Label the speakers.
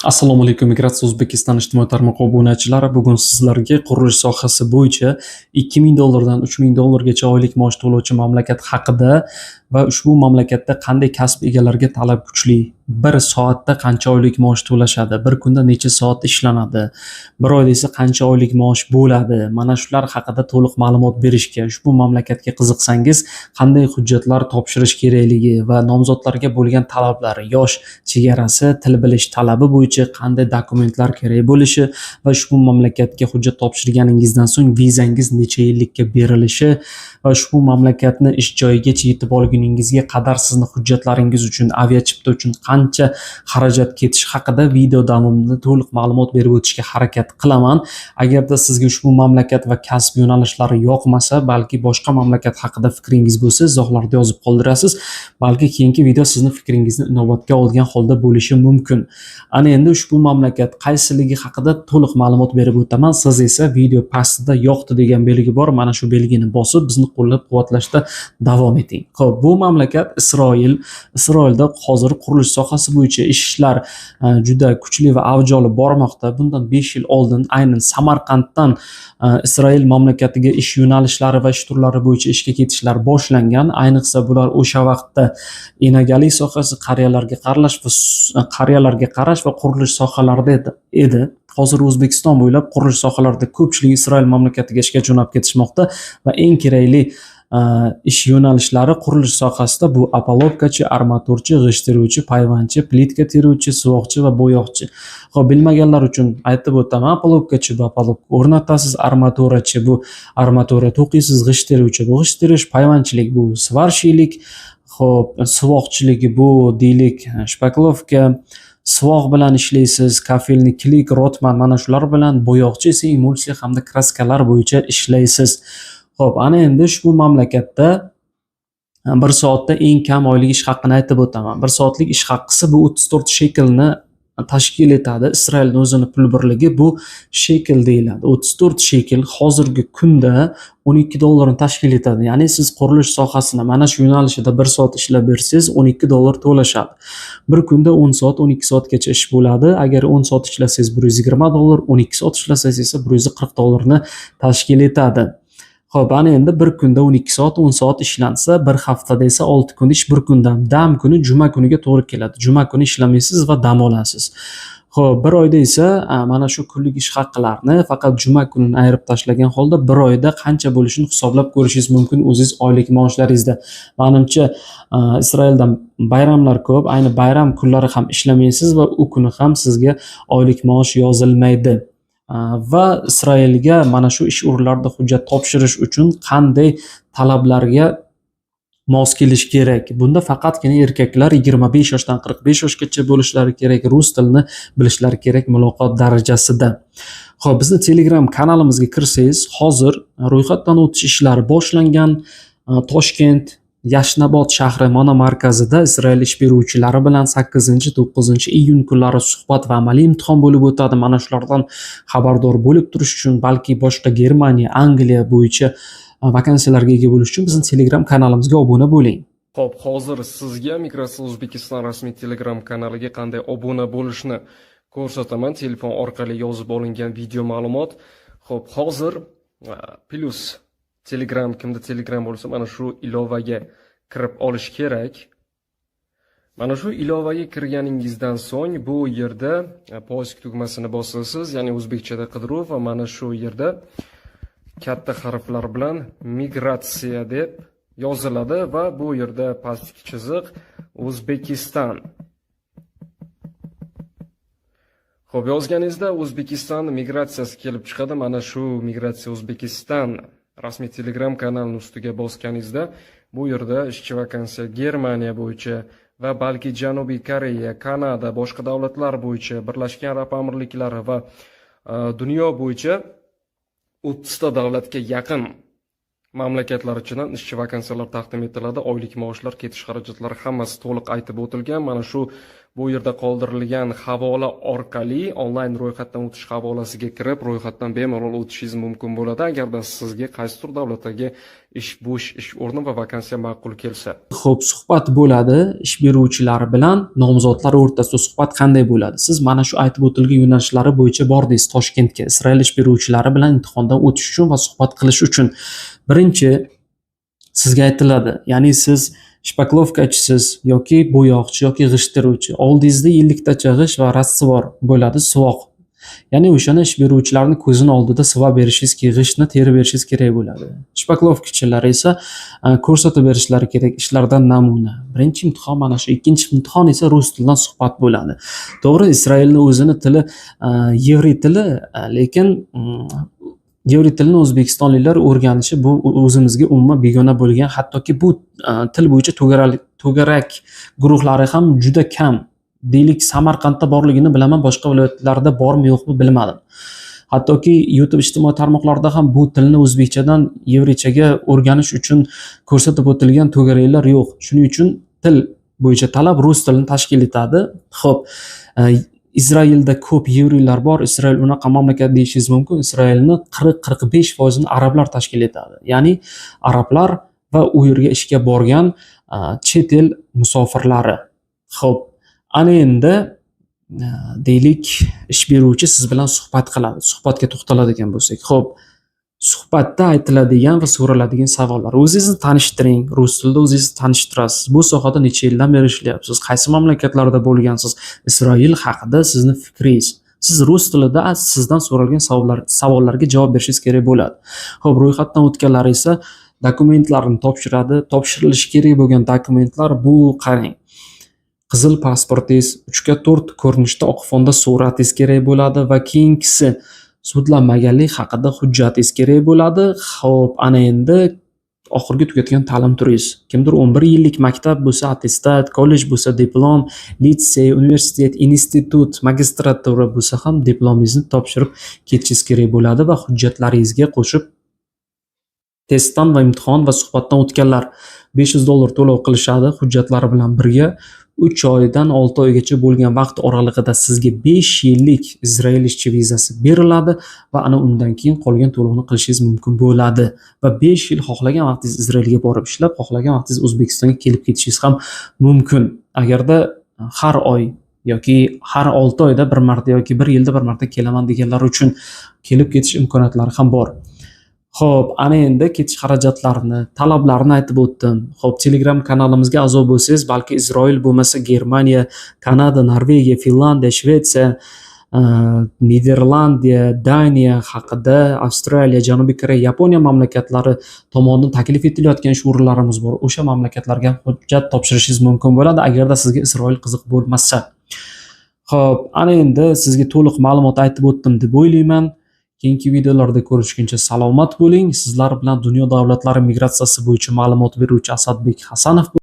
Speaker 1: Assalomu alaykum, Migratsiya O'zbekiston ijtimoiy tarmoq obunachilari. Bugun sizlarga qurilish sohasi bo'yicha 2000 dollardan 3000 dollargacha oylik maosh to'lovchi mamlakat haqida va ushbu mamlakatda qanday kasb egalariga talab kuchli, bir soatda qancha oylik maosh to'lashadi, bir kunda necha soat ishlanadi, bir oyda esa qancha oylik maosh bo'ladi, mana shular haqida to'liq ma'lumot berishga, ushbu mamlakatga qiziqsangiz qanday hujjatlar topshirish kerakligi va nomzodlarga bo'lgan talablar, yosh chegarasi, til bilish talabi bo'yicha qanday dokumentlar kerak bo'lishi va ushbu mamlakatga hujjat topshirganingizdan so'ng vizangiz necha yillikka berilishi va ushbu mamlakatni ish joyigacha yetib olguningizga qadar sizni hujjatlaringiz uchun, aviachipta uchun qancha xarajat ketishi haqida video davomida to'liq ma'lumot berib o'tishga harakat qilaman. Agarda sizga ushbu mamlakat va kasb yo'nalishlari yoqmasa, balki boshqa mamlakat haqida fikringiz bo'lsa, izohlarda yozib qoldirasiz. Balki keyingi video sizni fikringizni inobatga olgan holda bo'lishi mumkin. Ana endi ushbu mamlakat qaysiligi haqida to'liq ma'lumot berib o'taman. Siz esa video pastida yoqdi degan belgi bor. Mana shu belgini bosib, bizni qo'llab-quvvatlashda davom eting. Xo'p, bu mamlakat Isroil. Isroilda hozir qurilish sohasi bo'yicha ishlar juda kuchli va avj olib bormoqda. Bundan 5 yil oldin aynan Samarqanddan Isroil mamlakatiga ish yo'nalishlari va ish turlari bo'yicha ishga ketishlar boshlangan. Ayniqsa bular o'sha vaqtda enagalik sohasi, qariyalarga qarash va qurilish sohalarida edi. Hozir O'zbekiston bo'ylab qurilish sohalarida ko'pchilik Isroil mamlakatiga ishga jo'nab ketishmoqda va eng kerakli ish yo'nalishlari qurilish sohasida bu opalubkachi, armaturchi, g'isht teruvchi, payvandchi, plitka teruvchi, suvoqchi va bo'yoqchi. Xo'p, bilmaganlar uchun aytib o'taman, opalubkachi bu opalubka o'rnatasiz, armaturachi bu armatura to'qiysiz, g'isht teruvchi bu g'isht terish, payvandchilik bu сварщик lik, xo'p, suvoqchilik bu deylik шпаклёвка, suvoq bilan ishlaysiz, кафельный клей, rotman, mana shular bilan, bo'yoqchi esa emulsiya hamda kraskalar bo'yicha ishlaysiz. Xo'p, ana endi ushbu mamlakatda bir soatda eng kam oylik ish haqini aytib o'taman. Bir soatlik ish haqqisi bu 34 shekelni tashkil etadi. Isroilni o'zini pul birligi bu shekel deyiladi. 34 shekel hozirgi kunda 12 dollarni tashkil etadi. Ya'ni siz qurilish sohasini mana shu yo'nalishida bir soat ishlab bersangiz 12 dollar to'lashadi. Bir kunda 10 soat, 12 soatgacha ish bo'ladi. Agar 10 soat ishlasangiz 120 dollar, 12 soat ishlasangiz esa 140 dollarni tashkil etadi. Xo'p, ana endi bir kunda 12 soat, 10 soat ishlansa, bir haftada esa 6 kun ish, bir kundan dam kuni juma kuniga to'g'ri keladi. Juma kuni ishlamaysiz va dam olasiz. Xo'p, bir oyda esa mana shu kunlik ish haqqilarni faqat juma kunini ayirib tashlagan holda bir oyda qancha bo'lishini hisoblab ko'rishingiz mumkin o'zingiz oylik maoshlaringizda. Manimcha, Isroilda bayramlar ko'p, ayni bayram kunlari ham ishlamaysiz va u kuni ham sizga oylik maosh yozilmaydi. Va Isroilga mana shu ish o'rinlarida hujjat topshirish uchun qanday talablarga mos kelish kerak? Bunda faqatgina erkaklar 25 yoshdan 45 yoshgacha bo'lishlari kerak, rus tilini bilishlari kerak muloqot darajasida. Xo'p, bizni Telegram kanalimizga kirsangiz, hozir ro'yxatdan o'tish ishlari boshlangan. Toshkent, Yashnobod shahri monomarkazida Isroil ish beruvchilari bilan 8-9 iyun kunlari suhbat va amaliy imtihon bo'lib o'tadi. Mana shulardan xabardor bo'lib turish uchun, balki boshqa Germaniya, Angliya bo'yicha vakansiyalarga ega bo'lish uchun bizni Telegram kanalimizga obuna bo'ling.
Speaker 2: Xo'p, hozir sizga Migratsiya O'zbekiston rasmiy Telegram kanaliga qanday obuna bo'lishni ko'rsataman. Telefon orqali yozib olingan video ma'lumot. Xo'p, hozir plyus Telegram, kimda Telegram bo'lsa, mana shu ilovaga kirib olish kerak. Mana shu ilovaga kirganingizdan so'ng bu yerda поиск tugmasini bosasiz, ya'ni o'zbekchada qidiruv, va mana shu yerda katta harflar bilan migratsiya deb yoziladi va bu yerda pastki chiziq O'zbekiston. Xo'p, yozganingizda O'zbekiston migratsiyasi kelib chiqadi. Mana shu Migratsiya O'zbekiston rasmiy Telegram kanalining ustiga bosganingizda bu yerda ishchi vakansiya Germaniya bo'yicha va balki Janubiy Koreya, Kanada, boshqa davlatlar bo'yicha, Birlashgan Arab Amirliklari va dunyo bo'yicha 30 ta davlatga yaqin mamlakatlar ichidan ishchi vakansiyalar taqdim etiladi. Oylik maoshlar, ketish xarajatlari hammasi to'liq aytib o'tilgan. Mana shu Bu yerda qoldirilgan havola orqali onlayn ro'yxatdan o'tish havolasiga kirib, ro'yxatdan bemalol o'tishingiz mumkin bo'ladi, agarda sizga qaysidir davlatdagi ish, bo'sh ish o'rni va vakansiya ma'qul kelsa.
Speaker 1: Xo'p, suhbat bo'ladi ish beruvchilar bilan nomzodlar o'rtasida suhbat qanday bo'ladi? Siz mana shu aytib o'tilgan yo'nalishlari bo'yicha bordingiz Toshkentga Isroil ish beruvchilari bilan imtihondan o'tish uchun va suhbat qilish uchun. Birinchi sizga aytiladi, ya'ni siz шпаклёвка chisiz yoki bo'yoqchi yoki g'isht teruvchi. Oldingizda 50 tacha g'isht va раствор bo'ladi, suvoq. Ya'ni o'shani ish beruvchilarni ko'zini oldida suvab berishingiz, g'ishtni terib berishingiz kerak bo'ladi. Шпаклёвка chilar esa ko'rsatib berishlari kerak ishlardan namuna. Birinchi imtihon mana shu, ikkinchi imtihon esa rus tilidan suhbat bo'ladi. To'g'ri, Isroilni o'zini tili yevrey tili, lekin yevrey tilini o'zbekistonliklar o'rganishi bu o'zimizga umuman begona bo'lgan, hattoki bu til bo'yicha to'garak guruhlari ham juda kam. Deylik, Samarqandda borligini bilaman, boshqa viloyatlarda bormi, yo'qmi, bilmadim. Hattoki YouTube, ijtimoiy tarmoqlarda ham bu tilni o'zbekchadan yevreychaga o'rganish uchun ko'rsatib o'tilgan to'garaklar yo'q. Shuning uchun til bo'yicha talab rus tilini tashkil etadi. Xo'p, Izrailda ko'p yevreylar bor. Isroil unaqa mamlakat deyishingiz mumkin. Isroilni 40-45 foizini arablar tashkil etadi. Ya'ni arablar va u yerga ishga borgan chet el musofirlari. Xo'p, ana endi deylik, ish beruvchi siz bilan suhbat qiladi. Suhbatga to'xtaladigan bo'lsak, xo'p, suhbatda aytiladigan va so'raladigan savollar. O'zingizni tanishtiring, rus tilida o'zingizni tanishtirasiz. Bu sohada necha yildan beri ishlayapsiz? Qaysi mamlakatlarda bo'lgansiz? Isroil haqida sizni fikringiz. Siz rus tilida sizdan so'ralgan savollarga javob berishingiz kerak bo'ladi. Xo'p, ro'yxatdan o'tganlar esa dokumentlarni topshiradi. Topshirilishi kerak bo'lgan dokumentlar bu, qarang. Qizil pasportingiz, 3 ga 4 ko'rinishda oq fonda suratingiz kerak bo'ladi va keyingisi sudlanmaganlik haqida hujjatingiz kerak bo'ladi. Xo'p, ana endi oxirgi tugatgan ta'lim turingiz. Kimdir 11 yillik maktab bo'lsa attestat, kollej bo'lsa diplom, litsey, universitet, institut, magistratura bo'lsa ham diplomingizni topshirib ketishingiz kerak bo'ladi va hujjatlaringizga qo'shib testdan va imtihon va suhbatdan o'tganlar 500 dollar to'lov qilishadi hujjatlari bilan birga. 3 oydan 6 oygacha bo'lgan vaqt oralig'ida sizga 5 yillik Izrael ishchi vizasi beriladi va ana undan keyin qolgan to'lovni qilishingiz mumkin bo'ladi va 5 yil xohlagan vaqtingiz Izraelga borib ishlab, xohlagan vaqtingiz O'zbekistonga kelib ketishingiz ham mumkin. Agarda har oy yoki har 6 oyda bir marta yoki 1 yilda bir marta kelaman deganlar uchun kelib ketish imkoniyatlari ham bor. Xo'p, ana endi ketish xarajatlarini, talablarini aytib o'tdim. Xo'p, Telegram kanalimizga a'zo bo'lsangiz, balki Isroil bo'lmasa Germaniya, Kanada, Norvegiya, Finlandiya, Shvetsiya, Niderlandiya, Daniya haqida, Avstraliya, Janubiy Koreya, Yaponiya mamlakatlari tomonidan taklif etilayotgan ish o'rinlarimiz bor. O'sha mamlakatlarga ham hujjat topshirishingiz mumkin bo'ladi, agarda sizga Isroil qiziq bo'lmasa. Xo'p, ana endi sizga to'liq ma'lumot aytib o'tdim deb o'ylayman. Keyingi videolarda ko'rishguncha salomat bo'ling. Sizlar bilan dunyo davlatlari migratsiyasi bo'yicha ma'lumot beruvchi Asadbek Hasanov.